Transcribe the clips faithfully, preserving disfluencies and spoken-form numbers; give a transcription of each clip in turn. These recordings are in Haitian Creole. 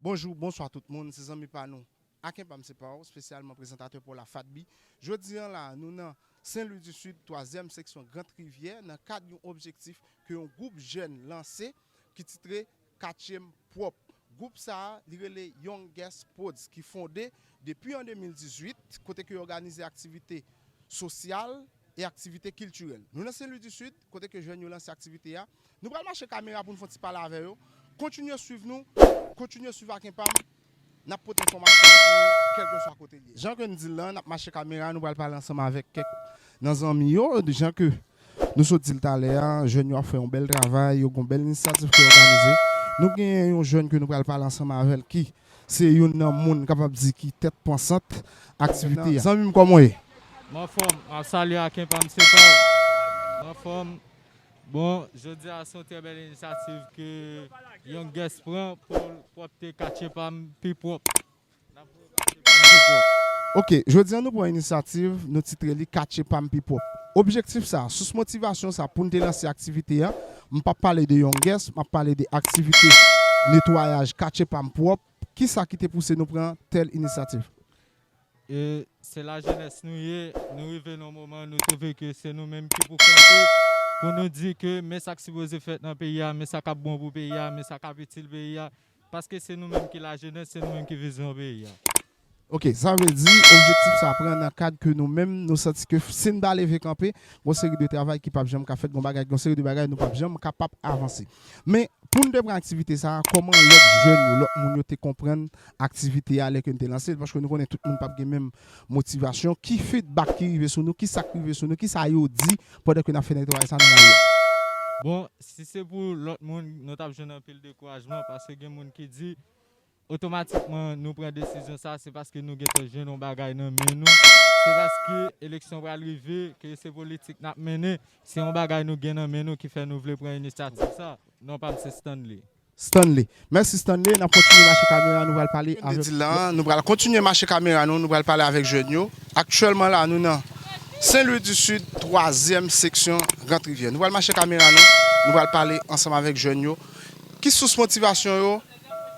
Bonjou, bonswa tout moun, se zanmi pa nou Aken pa m se pa w, espesyalman prezantatè pa w la, Fadby. Jodi a la, nou nan Sen Lwi di Sid, twazyèm seksyon Grant Rivyè, nan kad yon objektif ke yon gwoup jèn lanse ki titre Katye m Pwòp. Gwoup sa a, li rele Youngest Prodz, ki fonde depi an de mil dizuit, kote ke yo òganize aktivite sosyal e aktivite kiltirèl. Nou nan Sen Lwi di Sid, kote ke jèn yo lanse aktivite a. Nou pral mache kamera pou n fè yon ti pale avè yo. Kontinye swiv nou, kontinye swiv Aken pa m. N ap pote enfòmasyon pou ou, kèlkeswa kote l ye. Jan ke n di l lan, n ap mache kamera, nou pral pale ansanm avèk kèk nan zanmi yo. Jan ke nou sot di l talè a, jèn yo ap fè yon bèl travay, yo gen yon bèl inisyativ ke yo òganize. Nou gen yon jèn ke nou pral pale ansanm avè l ki se youn nan moun, kapab di, ki tèt pansant aktivite a. Zanmi m, kòman w ye? M anfòm, m ap salye Aken pa m se pa w. M anfòm. Bon, jodi a se yon trè bèl inisyativ ke Youngest pran pou l pwòpte katye pa m pi pwòp. N ap voye katye pa m pi pwòp. Ok, jodi a nou pran inisyativ, nou titre li Katye pa m pi pwòp. Objektif sa, sous motivasyon sa pou n te lanse aktivite a, m p ap pale de Youngest, m ap pale de aktivite netwayaj katye pa m pwòp. Kisa ki te pouse nou pran tèl inisyativ? E se lajenès nou ye, nou rive nan yon moman nou twouve ke se nou menm ki pou kanpe pou nou di ke men sa k sipoze fèt nan peyi a, men sa k ap bon pou peyi a, men sa k ap itil peyi a. Paske se nou menm ki lajenès, se nou menm ki vizyon peyi a. Ok, sa vle di objektif sa pran nan kad ke nou menm nou santi ke si n pa leve kanpe, gon seri de travay ki p ap janm ka fèt, gon bagay, gon seri de bagay nou p ap janm kapab avanse. Men, pou n te pran aktivite sa a, kòman lòt jèn yo, lòt moun yo te konprann aktivite a lè ke n te lanse l? Paske nou konnen tout moun p ap gen menm motivasyon. Ki feedback ki rive sou nou? Kisa k rive sou nou? Kisa yo di pandan ke n ap fè netwayaj sa nan lari a? Bon, si se pou lòt moun, nou t ap jwenn anpil dekourajman, paske gen moun ki di, otomatikman nou pran desizyon sa, se paske nou gentan jwenn yon bagay nan men nou. Se paske eleksyon pral rive, ke se politik n ap mennen, se yon bagay nou gen nan men nou ki fè nou vle pran inisyativ sa. Non pa m se Stanley. Stanley. Mèsi Stanley, n ap kontinye mache kamera, nou pral pale avèk. Di la, nou pral kontinye mache kamera nou, nou pral pale avèk jèn yo. Aktyèlman la, nou nan Sen Lwi di Sid, twazyèm seksyon Grant Rivyè. Nou pral mache kamera nou, nou pral pale ansanm avèk jèn yo. Ki sous motivasyon yo?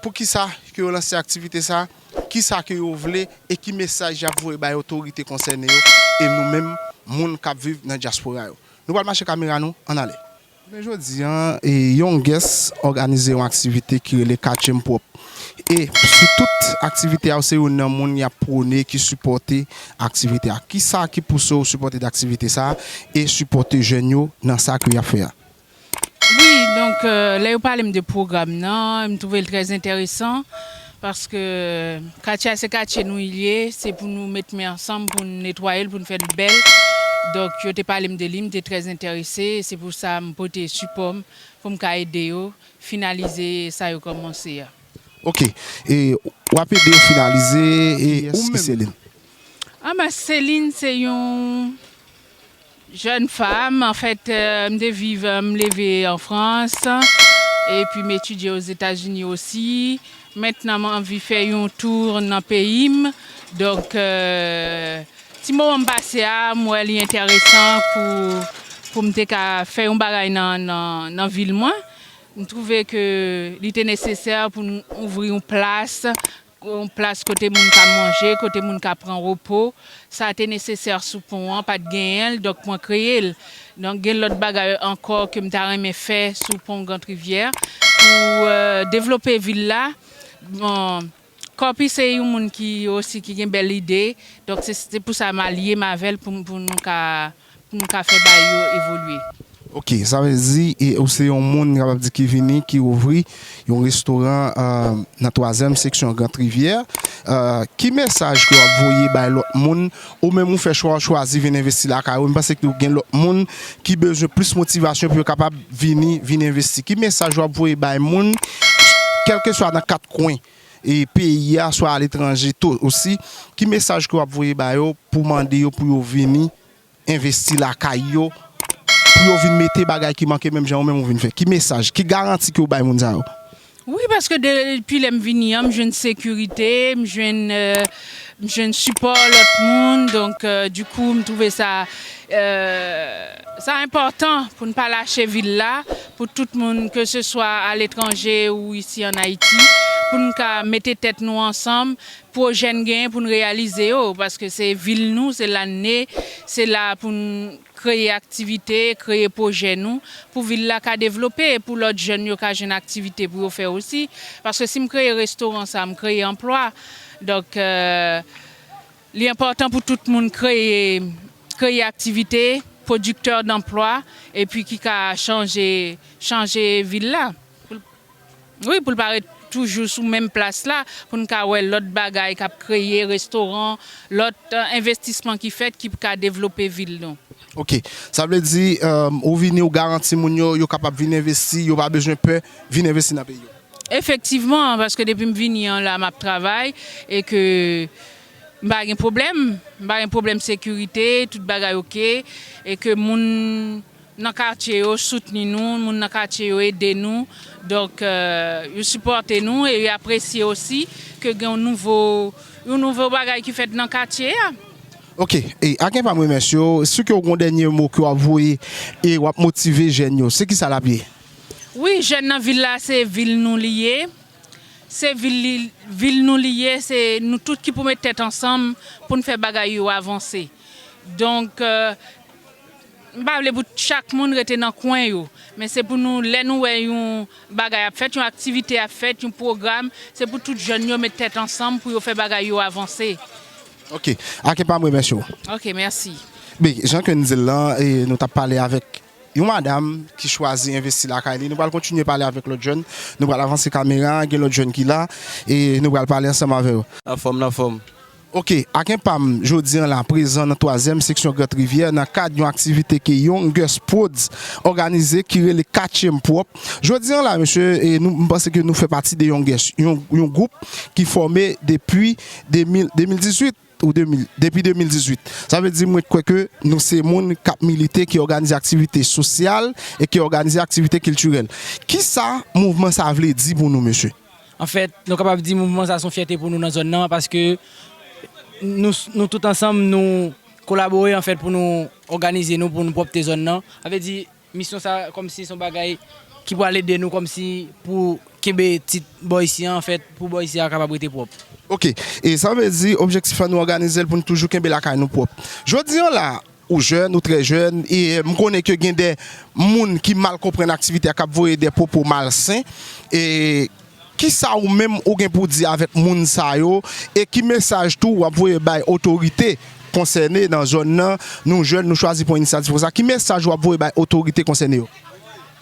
Poukisa ke yo lanse aktivite sa? Kisa ke yo vle? E ki mesaj y ap voye bay otorite konsène yo? E nou menm, moun k ap viv nan dyaspora yo? Nou pral mache kamera nou, ann ale. Men jodi a, e, Youngest òganize yon aktivite ki rele Katye m Pwòp. E sou tout aktivite a, ou se youn nan moun y ap pwone, ki sipòte aktivite a. Kisa ki pouse w sipòte aktivite sa a e sipòte jèn yo nan sa ke y ap fè a? Wi, donk, euh, lè yo pale m de pwogram nan, m twouve l trè enteresan, paske katye a se katye nou li ye, se pou nou met men ansanm pou n netwaye l, pou n fè l bèl. Donk, yo te pale m de li, m te trè enterese, se pou sa m pote sipò m pou m ka ede yo finalize sa yo kòmanse a. Ok, e w ap ede yo finalize, e ou menm? Kiyès ki Selin? Ah ben, Selin se yon jèn fanm, anfèt, euh, m te viv, euh, m leve an Frans, epi m etidye Ozetazini osi. Mentnan, m anvi fè yon tou nan peyi m. Donk, euh, ti moman m pase a, m wè li enteresan pou, pou m te ka fè yon bagay nan, nan, nan vil mwen. M twouve ke li te nesesè pou n ouvri yon plas, yon plas kote moun ka manje, kote moun ka pran repo. Sa te nesesè sou pon an, pa t genyen l, donk mwen kreye l. Donk, gen lòt bagay ankò ke m ta renmen fè sou pon Grant Rivyè pou, euh, devlope vil la. Bon, Kòpi se yon moun ki osi ki gen bèl ide, donk se, se pou sa m alye m avè l pou, pou nou ka, pou nou ka fè bagay yo evolye. Ok, sa vle di, e, ou se yon moun, n kapab di, ki vini, ki ouvri yon restoran, euh, nan twazyèm seksyon Grant Rivyè. Euh, ki mesaj ke w ap voye bay lòt moun? Ou menm ou fè chwa, w chwazi vin envesti lakay ou. M panse ke gen lòt moun ki bezwen plis motivasyon pou yo kapab vini, vin envesti. Ki mesaj w ap voye bay moun, kèlkeswa nan kat kwen e peyi a, swa aletranje tou osi, ki mesaj ke w ap voye ba yo pou mande yo pou yo vini envesti lakay yo, pou yo vin mete bagay ki manke menm jan ou menm ou vin fè? Ki mesaj, ki garanti ke w bay moun sa yo? Wi, paske depi lè m vini an, m jwenn sekirite, m jwenn, euh, m jwenn sipò lòt moun. Donk, euh, dikou, m twouve sa, euh, sa enpòtan pou n pa lache vil la, pou tout moun, ke se swa aletranje ou isi an Ayiti, pou n ka mete tèt nou ansanm, pwojè n genyen pou n reyalize yo, paske se vil nou, se la n ne, se la pou n kreye aktivite, kreye pwojè nou, pou vil la ka devlope, pou lòt jèn yo ka jwenn aktivite pou yo fè osi. Paske si m kreye restoran sa, m kreye anplwa. Donk, euh, li enpòtan pou tout moun kreye, kreye aktivite, pwodiktè danplwa, epi ki ka chanje, chanje vil la. Pou l, wi, pou l pa ret toujou sou menm plas la, pou n ka wè lòt bagay k ap kreye, restoran, lòt, euh, envestisman ki fèt ki ka devlope vil nou. Ok, sa vle di, euh, ou vini, ou garanti moun yo, yo kapab vin envesti, yo pa bezwen pè, vin envesti nan peyi yo. Efektivman, paske depi m vini an la, m ap travay, e ke m pa gen pwoblèm, m pa gen pwoblèm sekirite, tout bagay ok, e ke moun nan katye yo soutni nou, moun nan katye yo ede nou, donk, euh, yo sipòte nou, e yo apresye osi ke gen yon nouvo, yon nouvo bagay ki fèt nan katye a. Ok, e Akenpam remèsye w, si ke w gon dènye mo ke w ap voye e w ap motive jèn yo, se ki sa l ap ye? Wi, jèn nan vil la, se vil nou li ye. Se vil li, vil nou li ye, se nou tout ki pou met tèt ansanm pou n fè bagay yo avanse. Donk, euh, m pa vle pou chak moun rete nan kwen yo, men se pou nou, lè nou wè yon bagay ap fèt, yon aktivite ap fèt, yon pwogram, se pou tout jèn yo met tèt ansanm pou yo fè bagay yo avanse. Ok, Akenpam remèsye w. Ok, mèsi. Ben, jan ke n di l lan, e nou t ap pale avèk yon madanm ki chwazi envesti lakay li. Nou pral kontinye pale avèk lòt jèn. Nou pral avanse kamera, gen lòt jèn ki la, e nou pral pale ansanm avè yo. Anfòm, anfòm. Ok, Akenpam, jodi an la, prezan nan twazyèm seksyon Grande Rivière, nan kad yon aktivite ke Youngest Prodz òganize ki rele Katye M Pwòp. Jodi an la, mesye, e nou, m panse ke nou fè pati de Youngest, yon, yon gwoup ki fòme depi de mil, de mil dizuit ou de mil, depi de mil dizuit. Sa vle di, mwen kwè ke nou se moun k ap milite, ki òganize aktivite sosyal e ki òganize aktivite kiltirèl. Kisa mouvman sa vle di pou nou, mesye? Anfèt, nou kapab di mouvman sa se yon fyète pou nou nan zòn nan, paske nou, nou tout ansanm, nou kolabore, anfèt, pou nou òganize nou, pou nou pwòpte zòn nan. Sa vle di, misyon sa, kòmsi se yon bagay ki pral ede nou, kòmsi pou kenbe tit bò isi a, anfèt, pou bò isi a kapab rete pwòp. Ok, e sa vle di, objektif la, nou òganize l pou nou toujou kenbe lakay nou pwòp. Jodi an la, ou jèn, ou trè jèn, e m konnen ke gen de moun ki mal konprann aktivite a, k ap voye de pwopo malsen, e kisa ou menm ou gen pou di avèk moun sa yo, e ki mesaj tou w ap voye bay otorite konsène nan zòn nan? Nou jèn, nou chwazi pran inisyativ konsa. Ki mesaj w ap voye bay otorite konsène yo?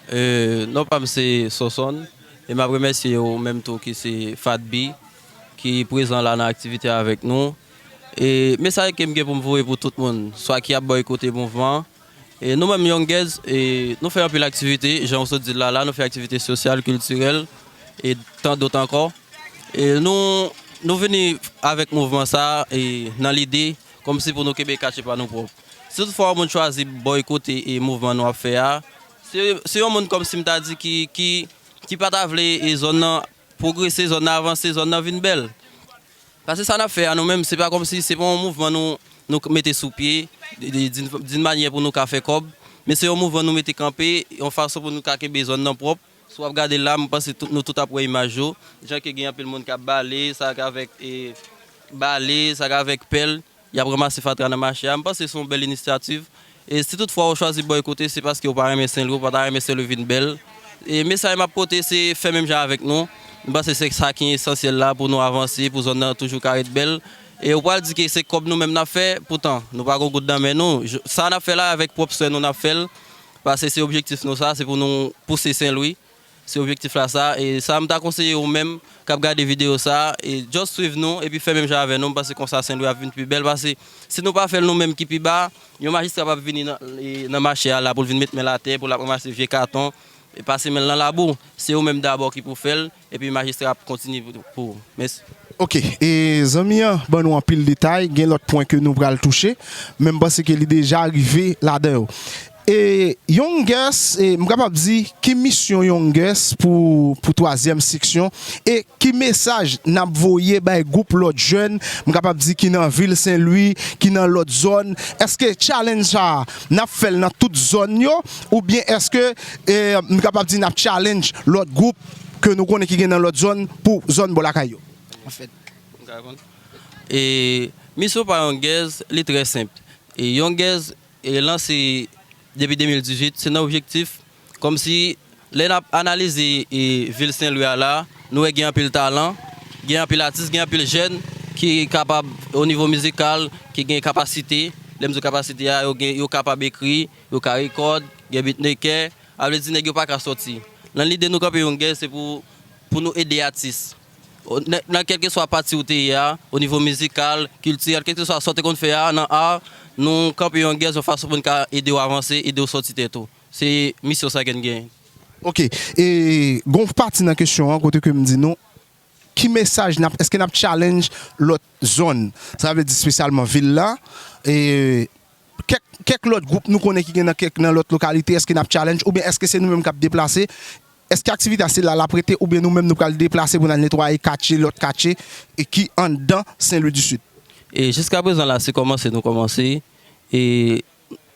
E, non pa m se Sonson, e m ap remèsye ou menm tou ki se Fat B, ki prezan la nan aktivite avèk nou. E mesaj ke m gen pou m voye pou tout moun, swa ki ap bòykote mouvman an, e nou menm Youngest, e nou fè anpil aktivite, jan ou sot di l la, la, nou fè aktivite sosyal, kiltirèl, e tan dòt ankò. E nou, nou vini avèk mouvman sa a, e nan lide, kòmsi pou nou kenbe katye pa nou pwòp. Si toutfwa yon moun chwazi bòykote, e mouvman nou ap fè a, se, se yon moun kòmsi m ta di ki, ki, ki pa ta vle, e zòn nan pwogrese, zòn nan avanse, zòn nan vin bèl. Paske sa n ap fè a nou menm, se pa kòmsi, se pa yon mouvman nou, nou mete sou pye, di, di, d'une, d'une manière pou nou ka fè kòb, men se yon mouvman nou mete kanpe, yon fason pou nou ka kenbe zòn nan pwòp. Si w ap gade la, m panse tout, nou tout ap wè imaj yo, jan ke gen anpil moun k ap bale, sa k avèk, e, bale, sa k avèk pèl, y ap ranmase fatra nan mache a. M panse se yon bèl inisyativ. E si toutfwa ou chwazi bòykote, se paske ou pa renmen Senlwi, ou pa ta renmen Senlwi vin bèl. E mesaj m ap pote, se fè menm jan avèk nou. M panse se sa ki esansyèl la pou nou avanse, pou zòn nan toujou ka ret bèl. E ou pral di ke se kòb nou menm n ap fè, poutan, nou pa gen goud nan men nou. J-, sa n ap fè la, avèk pwòp swen nou n ap fè l, paske se objektif nou sa, se pou nou pouse Senlwi. Se objektif la sa, e sa m ta konseye ou menm k ap gade videyo sa, e just swiv nou, epi fè menm jan avè nou, m panse konsa Senlwi ap vin pi bèl, paske si nou pa fè l nou menm ki pi ba, yon majistra p ap vini nan, e, nan mache a la pou l vin met men l atè, pou l ap ranmase vye katon, e pase men l nan labou. Se ou menm dabò ki pou fè l, epi majistra ap kontinye pou, pou ou. Mèsi. Ok, e zanmi an ban nou anpil detay, gen lòt pwen ke nou pral touche, men m panse ke li deja rive ladan yo. E Youngest, e m kapab di, ki misyon Youngest pou, pou twazyèm seksyon, e ki mesaj n ap voye bay gwoup lòt jèn, m kapab di, ki nan vil Senlwi, ki nan lòt zòn? Èske challenge sa a, n ap fè l nan tout zòn yo, oubyen èske, e, m kapab di, n ap challenge lòt gwoup ke nou konnen ki gen nan lòt zòn pou zòn bò lakay yo? Anfèt. E misyon pa Young Girls, li trè senp. E Young Girls e lanse depi de mil dizuit, se nan objektif kòmsi lè n ap analize e vil Sen Lwi a la, nou wè gen anpil talan, gen anpil atis, gen anpil jèn ki kapab o nivo mizikal, ki gen kapasite. Lè m di kapasite a, yo gen, yo kapab ekri, yo ka rekòd, gen beatmaker, a vle di nèg yo pa ka sòti. Nan lide nou kanpe Young Girls, se pou, pou nou ede atis. Nan kèlkeswa pati ou te ye a, o nivo mizikal, kiltirèl, kèlkeswa sa w te konn fè a nan a, nou kanpe Young Girls yon fason pou n ka ede w avanse, ede w sòti tèt ou. Se misyon sa ke n genyen. Ok, e gon pati nan kesyon an kote ke m di nou, ki mesaj n ap, èske n ap challenge lòt zòn, sa vle di espesyalman vil la, e kèk, kèk lòt gwoup nou konnen ki gen nan kèk nan lòt lokalite, èske n ap challenge oubyen èske se nou menm k ap deplase? Èske aktivite a se la l ap rete oubyen nou menm nou pral deplase pou n al netwaye katye, lòt katye e ki anndan Sen Lwi di Sid? E jiskaprezan la se kòmanse nou kòmanse. E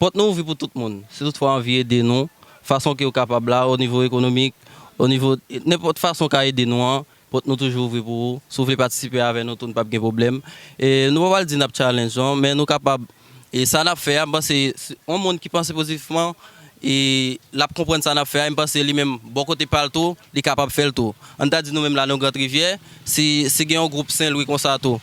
pòt nou ouvri pou tout moun. Si toutfwa w anvi ede nou, fason ke w kapab la, o nivo ekonomik, o nivo nenpòt fason w ka ede nou an, pòt nou toujou ouvri pou ou. Si w vle patisipe avè nou tou, n p ap gen pwoblèm. E nou pa pral di n ap challenge non, men nou kapab. E sa n ap fè a, m panse yon moun ki panse pozitifman, e l ap konprann sa n ap fè a, e m panse li menm bò kote pa l tou, li kapab fè l tou. Ann ta di nou menm la nan Grand Rivyè, si, si gen yon gwoup Sen Lwi konsa tou,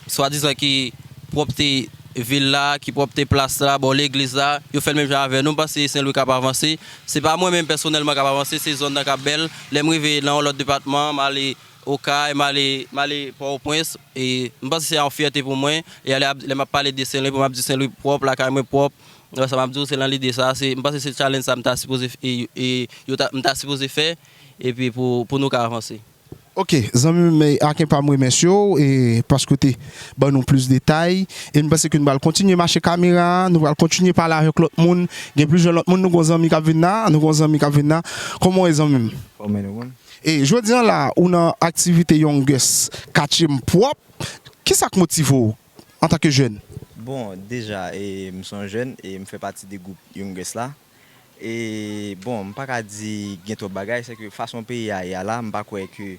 swadizan ki pwòpte vil la, ki pwòpte plas la, bò legliz la, yo fè l menm jan avè nou, m panse Sen Lwi k ap avanse. Se pa mwen menm pèsonèlman k ap avanse, se zòn nan k ap bèl. Lè m rive nan yon lòt depatman, m ale Okay, m ale, m ale Pòtoprens, e m panse se yon fyète pou mwen. E lè, lè m ap pale de Sen Lwi, pou m ap di Sen Lwi pwòp, lakay mwen pwòp. Sa m ap di w, se nan lide sa, se, m panse se challenge sa m ta sipoze, e, e, yo ta, m ta sipoze fè, epi pou, pou nou ka avanse. Ok, zanmi m, Akenpa, m remèsye w e paske w te ban nou plis detay. E m panse ke nou pral kontinye mache kamera a, nou pral kontinye pale avèk lòt moun. Gen plizyè lòt moun, nou gon zanmi k ap vin la, nou gon zanmi k ap vin la. Kòman w ye, zanmi m? Fòme nou moun. E jodi an la, ou nan aktivite Young Girls, katye m pwòp. Kisa k motive w antanke jèn? Bon, deja, e, m se yon jèn e m fè pati de gwoup Young Girls la. E, bon, m pa ka di gen twòp bagay, se ke fason peyi a ye a la, m pa kwè ke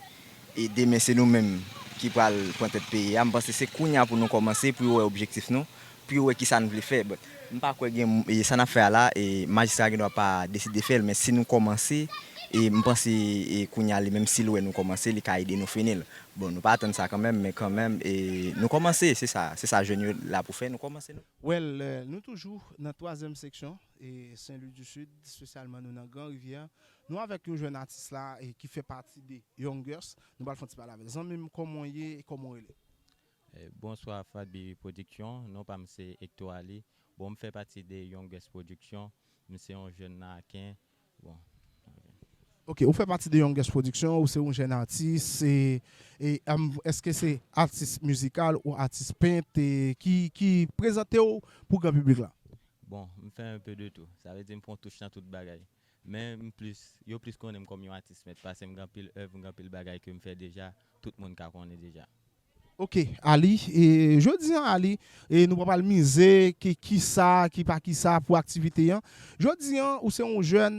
e demen se nou menm ki pral pran tèt peyi a. M panse se kounye a pou nou kòmanse, pou yo wè objektif nou, pou yo wè kisa n vle fè. But, m pa kwè gen, e sa n ap fè a la, e majistra gen dwa pa deside fè l, men si nou kòmanse, e m panse e kounye a li menm si l wè nou kòmanse, li ka ede nou fini l. Bon, nou pa atann sa kanmenm, men kanmenm, e nou kòmanse, se sa, se sa jèn yo la pou fè, nou kòmanse nou. Well, nou toujou nan twazyèm seksyon, e Sen Lwi di Sid, espesyalman nou nan Gran Rivyè. Nou avèk yon jèn atis la, e ki fè pati de Young Girls. Nou pral fè yon ti pale avè l. Zanmi m, kòman w ye e kòman w rele? Bonswa Fadby Production, non pa m se Hector Ali. Bon, m fè pati de Young Girls Production. M se yon jèn nan Aken. Bon. Ok, ou fè pati de Young Girls Production, ou se yon jèn atis, e, e èske se atis mizikal ou atis pent e ki, ki prezante w pou gran piblik la? Bon, m fè un peu de tout. Sa vle di m fè yon touch nan tout bagay. Men m plis, yo plis konnen m kòm yon atis pent, paske m gen anpil èv, m gen anpil bagay ke m fè deja, tout moun ka konnen deja. Ok, Ali, e jodi an Ali, e nou pa pral mize ki kisa, ki pa kisa pou aktivite an. Jodi an, ou se yon jèn,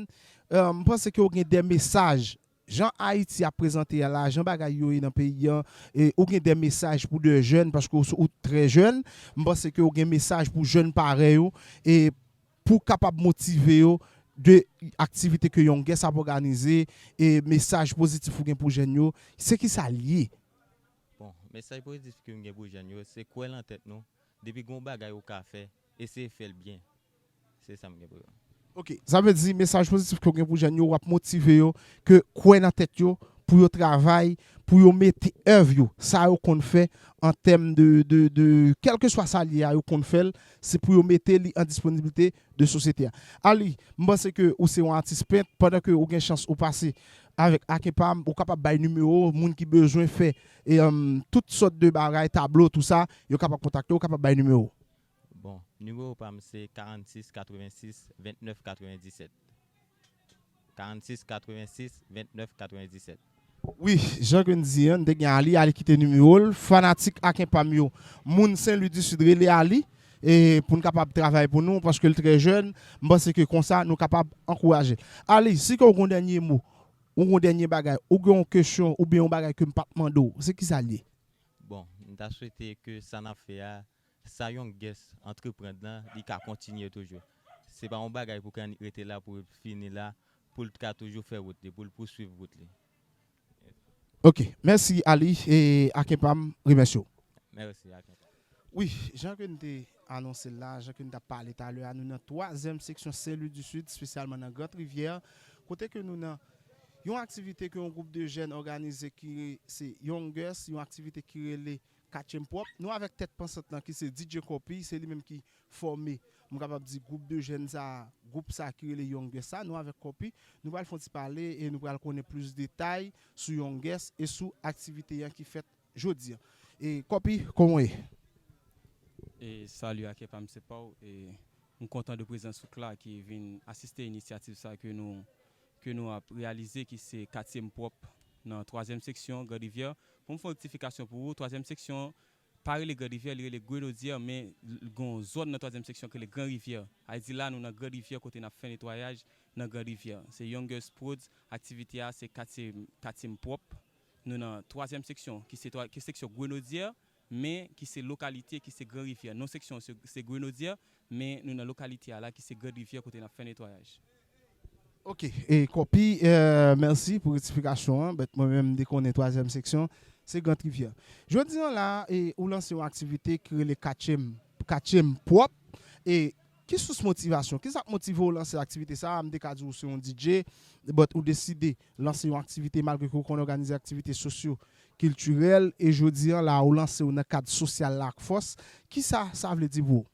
e, m panse ke w gen de mesaj. Jan Ayiti ap prezante a la, jan bagay yo ye nan peyi an, e ou gen de mesaj pou de jèn, paske ou, ou trè jèn, m panse ke ou gen mesaj pou jèn parèy ou, e pou kapab motive yo de aktivite ke Young Girls ap òganize, e mesaj pozitif ou gen pou jèn yo, se kisa l ye? Bon, mesaj pozitif ke m gen pou jèn yo, se kwè lan tèt nou, depi gen yon bagay ou ka fè, eseye fè l byen. Se sa m gen pou yo. Ok, sa vle di mesaj pozitif ke w gen pou jèn yo, w ap motive yo, ke kwè nan tèt yo, pou yo travay, pou yo mete èv yo, sa yo konn fè an tèm de, de, de, kèlkeswa sa l ye a, yo konn fè l, se pou yo mete li an disponiblite de sosyete a. Ali, m panse ke ou se yon atis pent, pandan ke ou gen chans ou pase avèk Akenpa, ou kapab bay nimewo w, moun ki bezwen fè e, um, tout sòt de bagay, tablo, tou sa, yo kapab kontakte w, ou kapab bay nimewo w. Bon, nimewo pa m se karannsis katrevensis vennèf katrevendisèt. Karannsis katrevensis vennèf katrevendisèt. Wi, jan ke n di an, n te gen Ali, Ali kite nimewo l. Fanatik Akenpa m yo, moun Sen Lwi di Sid, rele Ali, e pou n kapab travay pou nou, paske l trè jèn, m panse ke konsa nou kapab ankouraje l. Ali, si ke w gen yon dènye mo, Ou gen yon dènye bagay, ou gen yon kesyon, oubyen yon bagay ke m pa t mande w, se ki sa l ye? Bon, m ta swete ke sa n ap fè a, sa Young Guest antreprann lan, li ka kontinye toujou. Se pa yon bagay pou ke annik rete la, pou l fini la, pou l ka toujou fè wout li, pou l pouswiv wout li. Ok, mèsi Ali, e Akenpam remèsye w. Mèsi, Akenpam. Wi, jan ke n te anonse l la, jan ke n t ap pale talè a, nou nan twazyèm seksyon Sen Lwi di Sid, espesyalman nan Grand Rivyè, kote ke nou nan yon aktivite ke yon gwoup de jèn òganize ki se Young Guest, yon aktivite ki rele Katye M Pwòp. Nou avèk tèt pansant lan ki se D J Copy, se li menm ki fòme, m kapab di, gwoup de jèn sa, gwoup sa ki rele Young Guest sa. Nou avèk Copy, nou pral fè yon ti pale e nou pral konnen plis detay sou Young Guest e sou aktivite an ki fèt jodi an. E Copy, kòman w ye? E salut Akenpam, se pa w. E m kontan de prezans ou la ki vin asiste inisyativ sa ke nou ke nou ap reyalize ki se Katye M Pwòp nan twazyèm seksyon Grand Rivyè. Pou m fè yon rektifikasyon pou ou, twazyèm seksyon pa rele Grand Rivyè, li rele Grenodye, men l- gen yon zòn nan twazyèm seksyon ki rele Gran Rivyè. A di la nou nan Gran Rivyè kote n ap fè netwayaj nan Gran Rivyè. Se Young Guest Prodz, aktivite a se Katye, Katye M Pwòp. Nou nan twazyèm seksyon ki se twa- ki seksyon Grenodye, men ki se lokalite ki se Gran Rivyè. Non seksyon se, se Grenodye, men nou nan lokalite a la ki se Gran Rivyè kote n ap fè netwayaj. Ok, e Copy, euh, mèsi pou rektifikasyon an, but mwen menm m te konnen twazyèm seksyon se Grand Rivyè. Jodi an la, e, ou lanse yon aktivite ki rele Katye M, Katye M Pwòp, e ki sous motivasyon, ki sa k motive w lanse aktivite sa a? M te ka di w se yon D J, but ou deside lanse yon aktivite malgre ke w konn òganize aktivite sosyo kiltirèl, e jodi an la ou lanse w nan kad sosyal la ak fòs. Kisa sa vle di pou ou?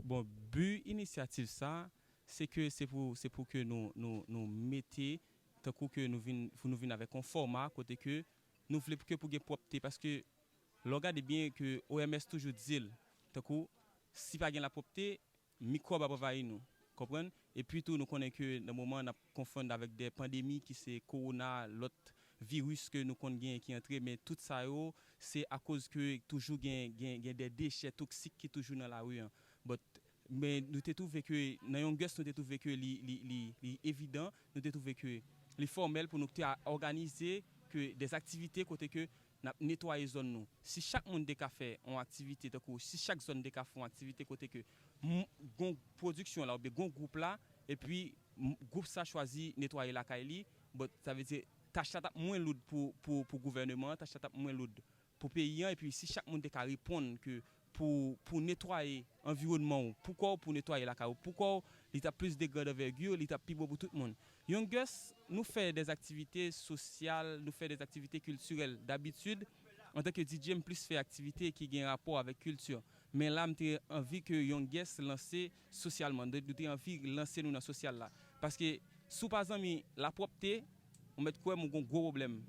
Bon, bi inisyativ sa, se ke se pou se pou ke nou nou nou mete, tankou ke nou vin pou nou vin avèk yon fòma kote ke nou vle ke pou gen pwòpte, paske lè w gade byen ke O M S toujou di l, tankou si pa gen lapwòpte, mikwòb ap anvayi nou. Konprann? Epi tou nou konnen ke nan moman n ap konfwont avèk de pandemi ki se kowona, lòt viris ke nou konn genyen ki antre, men tout sa yo se akoz ke toujou gen gen gen de dechè toksik ki toujou nan lari an. But men nou te twouve ke nan Young Guest nou te twouve ke li li li li evidan, nou te twouve ke li fòmèl pou nou te òganize ke de aktivite kote ke n ap netwaye zòn nou. Si chak moun te ka fè yon aktivite, tankou si chak zòn te ka fè yon aktivite kote ke m- gon pwodiksyon la oubyen gon gwoup la, epi m- gwoup sa chwazi netwaye lakay li, but sa vle di tach la t ap mwen loud pou pou pou gouvèneman an, tach la t ap mwen loud pou peyi an, epi si chak moun te ka reponn ke pou pou netwaye anviwònman w, pou kò w, pou netwaye lakay ou, pou kò w, li t ap plis de grande envergure, li t ap pi bon pou tout moun. Young Guest, nou fè de aktivite sosyal, nou fè de aktivite kiltirèl. Dabitid, antanke D J, m plis fè aktivite ki gen rapò avèk kilti. Men la, m te anvi ke Young Guest lanse sosyalman. Donk, nou te anvi lanse nou nan sosyal la. Paske si w pa zanmi lapwòpte, ou mèt kwè m ou gon gwo pwoblèm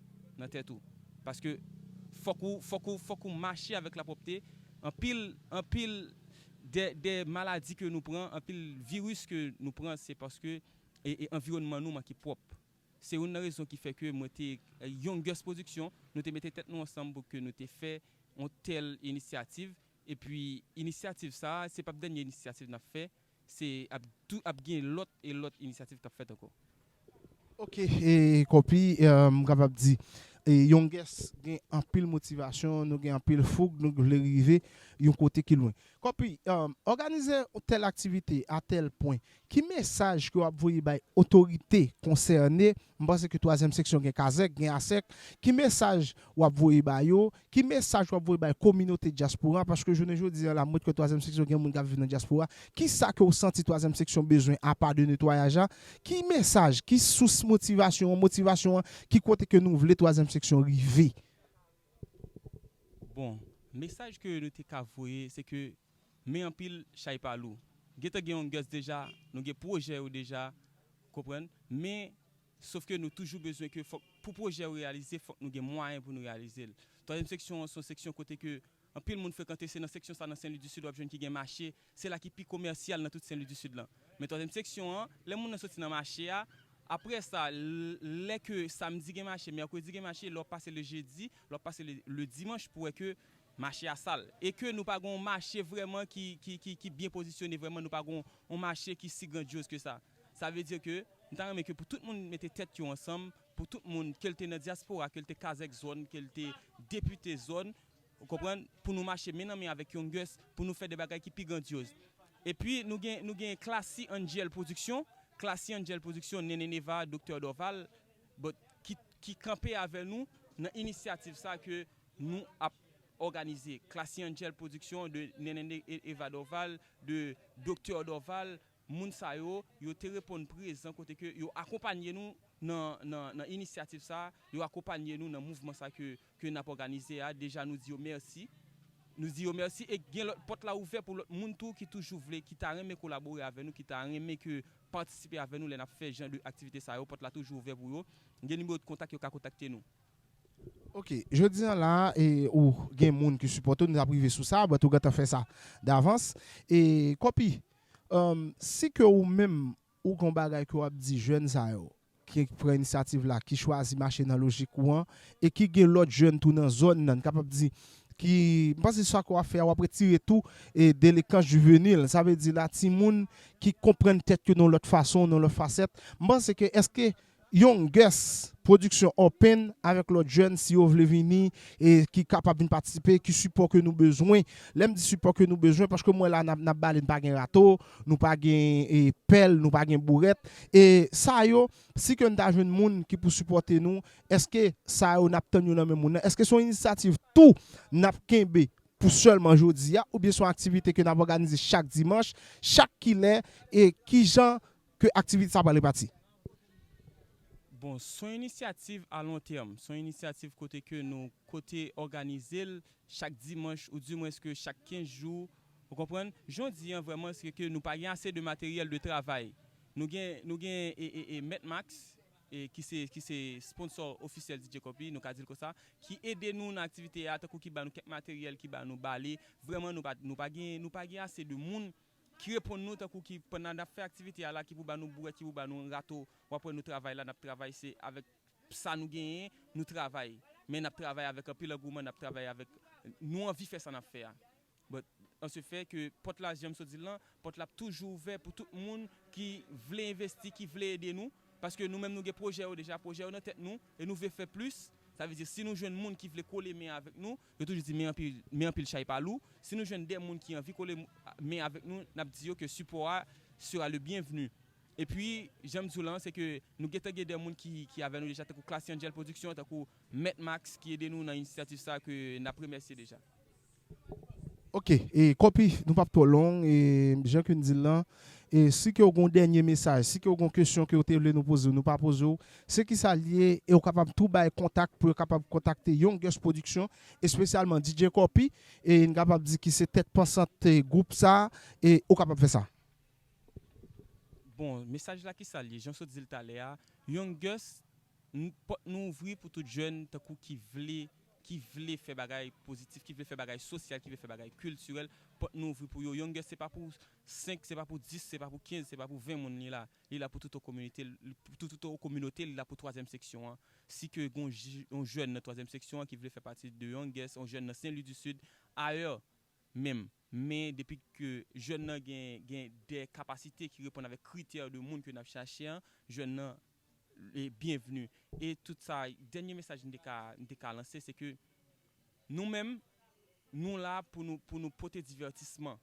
nan tèt ou. Paske fòk ou fòk ou fòk ou mache avèk lapwòpte. Anpil anpil de de maladi ke nou pran, anpil viris ke nou pran, se paske e, e anviwònman nou manke pwòp. Se youn nan rezon ki fè ke mwen te, Young Guest Production, nou te mete tèt nou ansanm pou ke nou te fè yon tèl inisyativ. Epi inisyativ sa a, se p ap dènye inisyativ n ap fè. Se ap tou ap gen lòt e lòt inisyativ k ap fèt ankò. Ok, e Kòpi, e, m kapab di, e, Young Guest gen anpil motivasyon, nou gen anpil foug, nou vle rive yon kote ki lwen. Kòpi, e, òganize yon tèl aktivite a tèl pwen, ki mesaj ke w ap voye bay otorite konsène? M panse ke twazyèm seksyon gen kazèk, gen asèk. Ki mesaj w ap voye ba yo? Ki mesaj w ap voye bay kominote dyaspora? Paske jounen jodi a la, m wè ke twazyèm seksyon gen moun k ap viv nan dyaspora. Kisa ke w santi twazyèm seksyon bezwen apa de netwayaj la? Ki mesaj, ki sous motivasyon an, motivasyon an, ki kote ke nou vle twazyèm seksyon rive? Bon, mesaj ke nou te ka voye, se ke men anpil chay pa lou. Gentan gen Young Guest deja, nou gen pwojè yo deja, konprann? Men, sof ke nou toujou bezwen ke fòk, pou pwojè yo reyalize, fòk nou gen mwayen pou nou reyalize l. Twazyèm seksyon an se yon seksyon kote ke anpil moun frekante, se nan seksyon sa nan Sen Lwi di Sid w ap jwenn ki gen mache, se la ki pi komèsyal nan tout Sen Lwi di Sid lan. Men twazyèm seksyon an, lè moun nan soti nan mache a, apre sa, l- lè ke samdi gen mache, mèkredi gen mache, lè w ap pase le jedi, lè w ap pase le, le dimanch pou wè ke mache a sal. E ke nou pa gen yon mache vrèman ki, ki, ki, ki byen pozisyone, vrèman nou pa gen yon mache ki si grandyoz ke sa. Sa vle di ke m ta renmen ke pou tout moun mete tèt yo ansanm pou tout moun, ke l te nan dyaspora, ke l te kazèk zòn, ke l te depite zòn, ou konprann, pou nou mache men nan men avèk Young Guts, pou nou fè de bagay ki pi grandyoz. Epi, nou gen, nou gen Classy Angel Production, Classy Angel Production, Nene Neva, Doktè Dorval, but, ki, ki kanpe avè nou nan inisyativ sa ke nou ap òganize. Classy Angel Production de Nene Ne-, E-, Eva Dorval, de Doktè Dorval, moun sa yo, yo te reponn prezan kote ke yo akonpanye nou nan, nan, nan inisyativ sa, yo akonpanye nou nan mouvman sa ke, ke n ap òganize a. Deja, nou di yo mèsi. Nou di yo mèsi e gen lòt pòt la ouvè pou lòt moun tou ki toujou vle, ki ta renmen kolabore avè nou, ki ta renmen ke patisipe avè nou lè n ap fè jan de aktivite sa yo. Pòt la toujou ouvè pou yo. Gen nimewo de kontak, yo ka kontakte nou. Ok, jodi an la, e, ou gen moun ki sipòte w, nou t ap rive sou sa, but ou gentan fè sa davans. E, Kòpi, um, si ke ou menm, ou gen yon bagay ke w ap di jèn sa yo, ki pran inisyativ la, ki chwazi mache nan lojik ou an, e ki gen lòt jèn tou nan zòn nan, n kapab di, ki, m panse sa ke w ap fè a, w ap retire tou, e, delenkan jivenil, sa vle di la, timoun ki konprann tèt yo nan yon lòt fason, nan yon lòt fasèt. M panse ke, èske Young Guest Production open avèk lòt jèn, si yo vle vini, e ki kapab vin patisipe, ki sipò ke nou bezwen. Lè m di sipò ke nou bezwen, paske m wè la n ap, n ap bale, n pa gen rato, nou pa gen, e, pèl, nou pa gen bourèt. E sa yo, si ke n ta jwenn moun ki pou sipòte nou, èske sa yo n ap tann yo nan men moun nan? Èske se yon inisyativ tou n ap kenbe pou sèlman jodi a, oubyen se yon aktivite ke n ap òganize chak dimanch, chak kilè, e kijan ke aktivite sa pral repati? Bon, se yon inisyativ a lon tèm, se yon inisyativ kote ke nou, kote òganize l chak dimanch, ou dimwens ke chak kenz jou, ou konprann? Jan w di an, vrèman, se ke nou pa gen ase de materyèl de travay. Nou gen, nou gen, e, e, e, Mèt Max, e, ki se, ki se sponsò ofisyèl D J Kòpi, nou ka di l konsa, ki ede nou nan aktivite a, tankou ki ba nou kèk materyèl, ki ba nou bale. Vrèman, nou pa, nou pa gen, nou pa gen ase de moun ki reponn nou, tankou ki pandan n ap fè aktivite a la, ki pou ba nou bourèt, ki pou ba nou rato, w ap wè nou travay la, n ap travay, se avèk sa nou genyen, nou travay. Men n ap travay avèk anpil angouman, n ap travay avèk, nou anvi fè sa n ap fè a. But, an se fè ke pòt la, jan m sot di l lan, pòt la ap toujou ouvè pou tout moun ki vle envesti, ki vle ede nou, paske nou menm nou gen pwojè yo deja, pwojè yo nan tèt nou, e nou vle fè plis. Sa vle di, si nou jwenn moun ki vle kole men avèk nou, yo toujou di, men anpil, men anpil chay pa lou. Si nou jwenn de moun ki anvi kole men avèk nou, n ap di yo ke sipò a sera le bienvenu. Epi, jan m di w lan, se ke nou gentan gen de moun ki, ki avè nou deja, tankou Classy Angel Production, tankou Mèt Max, ki ede nou nan inisyativ sa ke n ap remèsye deja. Ok, e Kòpi, nou p ap twò long, e jan ke n di l lan, e si ke w gen yon dènye mesaj, si ke w gen yon kesyon ke w te vle nou poze w, nou pa poze w, se kisa l ye, e w kapab tou bay kontak pou yo kapab kontakte Young Guest Production, espesyalman D J Kòpi, e n kapab di ki se tèt pansant, e, gwoup sa, e ou kapab fè sa. Bon, mesaj la kisa l ye? Jan m sot di l talè a, Young Guest, n-, pòt nou ouvri pou tout jèn tankou ki vle, ki vle fè bagay pozitif, ki vle fè bagay sosyal, ki vle fè bagay kiltirèl. Pòt nou ouvri pou yo. Young Guest se pa pou senk, se pa pou dis, se pa pou kenz, se pa pou ven moun li la. Li la pou tout yon kominote, li, pou tout yon kominote, li la pou twazyèm seksyon an. Si ke gen yon j-, yon jèn nan twazyèm seksyon an ki vle fè pati de Young Guest, yon jèn nan Sen Lwi di Sid, ayè, menm. Men depi ke jèn nan gen, gen de kapasite ki reponn avèk kritè de moun ke n ap chache an, jèn nan, e, byenvni. E tout sa, dènye mesaj m te ka, m te ka lanse, se ke nou menm, nou la pou nou, pou nou pote divètisman.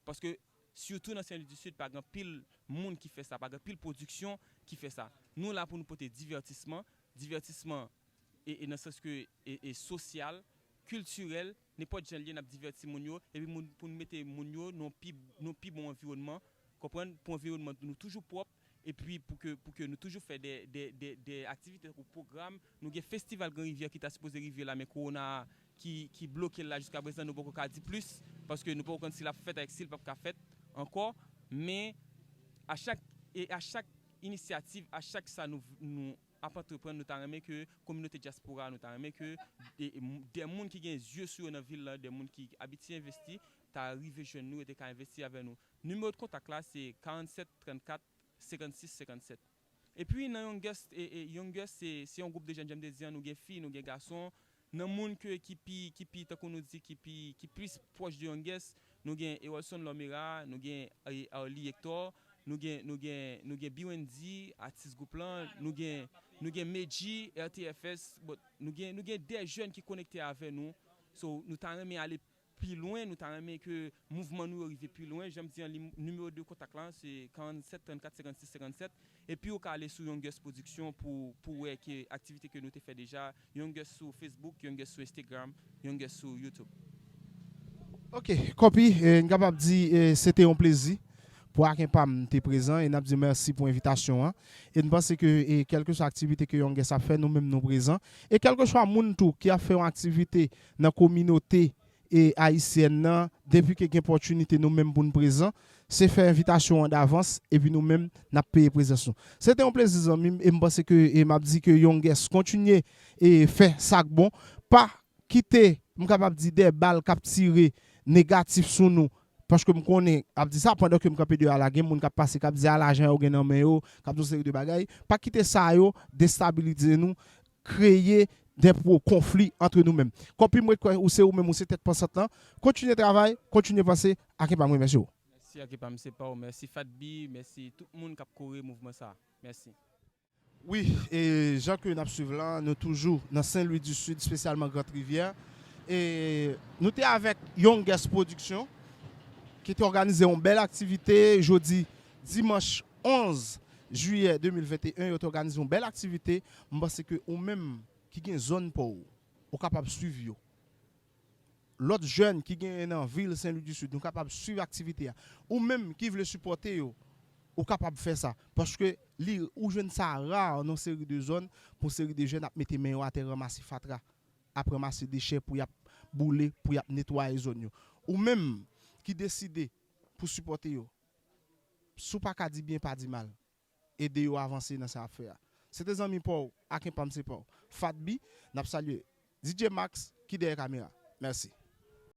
Paske, sitou nan Sen Lwi di Sid, pa gen anpil moun ki fè sa, pa gen anpil pwodiksyon ki fè sa. Nou la pou nou pote divètisman, divètisman e, e nan sans ke, e, e sosyal, kiltirèl, nenpòt jan l ye, n ap divèti moun yo, epi moun, pou n mete moun yo nan pi, nan pi bon anviwònman, konprann, pou anviwònman nou toujou pwòp, epi pou ke, pou ke nou toujou fè de, de, de, de aktivite tankou pwogram. Nou gen festival Gran Rivyè ki ta sipoze rive la, men kowona a ki, ki bloke l la jiska prezan, nou poko ka di plis, paske nou poko konn si l ap fèt avèk si l p ap ka fèt ankò, men a chak, e a chak inisyativ, a chak sa nou, nou ap antreprann, nou ta renmen ke kominote dyaspora, nou ta renmen ke de, de moun ki gen zye sou yo nan vil lan, de moun ki abitye envesti, ta rive jwenn nou, yo te ka envesti avè nou. Nimewo de kontak la, se karannsèt trannkat senkannsis senkannsèt. Epi, nan Young Guest, e, e, Young Guest, se, se yon gwoup de jèn, jan m te di an, nou gen fi, nou gen gason. Nan moun ke, ki pi, ki pi, tankou nou di, ki pi, ki plis pwòch de Young Guest, nou gen Erolson Lormera, nou gen, e, Arly Hector, Nou gen, nou gen, nou gen B N D, atis gwoup lan, nou gen, nou gen Medji, R T F S, bon, nou gen, nou gen de jèn ki konekte avè nou. So, nou ta renmen ale pi lwen, nou ta renmen ke mouvman nou yo rive pi lwen. Jan m di an, li, nimewo de kontak la, se karannset trannkat senkansis senkannsèt. Epi ou ka ale sou Youngest Production pou, pou wè ke aktivite ke nou te fè deja. Youngest sou Facebook, Youngest sou Instagram, Youngest sou YouTube. Ok, Kòpi, eh, n kapab di eh, se te yon plezi pou Aken Pam te prezan e n ap di mèsi pou envitasyon an. E n panse ke eh, kèlkeswa aktivite ke Youngest ap fè, nou menm nou prezan. E kèlkeswa moun tou ki ap fè yon aktivite nan kominote eh, ayisyèn nan, depi ke gen opòtinite nou menm pou n prezan, se fè envitasyon an davans epi nou menm n ap peye prezans nou. Se te yon plezi zanmi m e m panse ke e m ap di ke Youngest kontinye e fè sa k bon. Pa kite, m kapab di, de bal k ap tire negatif sou nou. Paske m konnen, ap di sa, pandan ke m kanpe deyò a la, gen moun k ap pase, k ap di a lajan yo gen nan men yo, k ap di yon seri de bagay. Pa kite sa yo destabilize nou, kreye de pwo konfli antre nou menm. Kòpi m ret kwè ou se ou menm, ou se tèt pansant lan. Kontinye travay, kontinye panse, Aken Pam remèsye w. Mèsi Aken Pam se pa w, mèsi Fat B, mèsi tout moun k ap kore mouvman sa. Mèsi. Wi, e jan ke n ap swiv la, nou toujou nan Sen Lwi di Sid, espesyalman Grant Rivyè. E nou te avèk Youngest Production, ki te òganize yon bèl aktivite jodi dimanch onz jiyè de mil venteyen. Yo te òganize yon bèl aktivite. M panse ke ou menm ki gen zòn pa w, ou kapab swiv yo. Lòt jèn ki genyen nan vil Sen Lwi di Sid, nou kapab swiv aktivite a. Ou menm ki vle sipòte yo, ou kapab fè sa. Paske li, ou jwenn sa ra nan yon seri de zòn pou yon seri de jèn ap mete men yo atè, ranmase fatra, ap ranmase dechè pou y ap boule, pou y ap netwaye zòn yo. Ou menm ki deside pou sipòte yo, si w pa ka di byen, pa di mal. Ede yo avanse nan sa y ap fè a. Se te zanmi pa w, Aken Pam se pa w, Fat B. N ap salye D J Max ki dèyè kamera. Mèsi.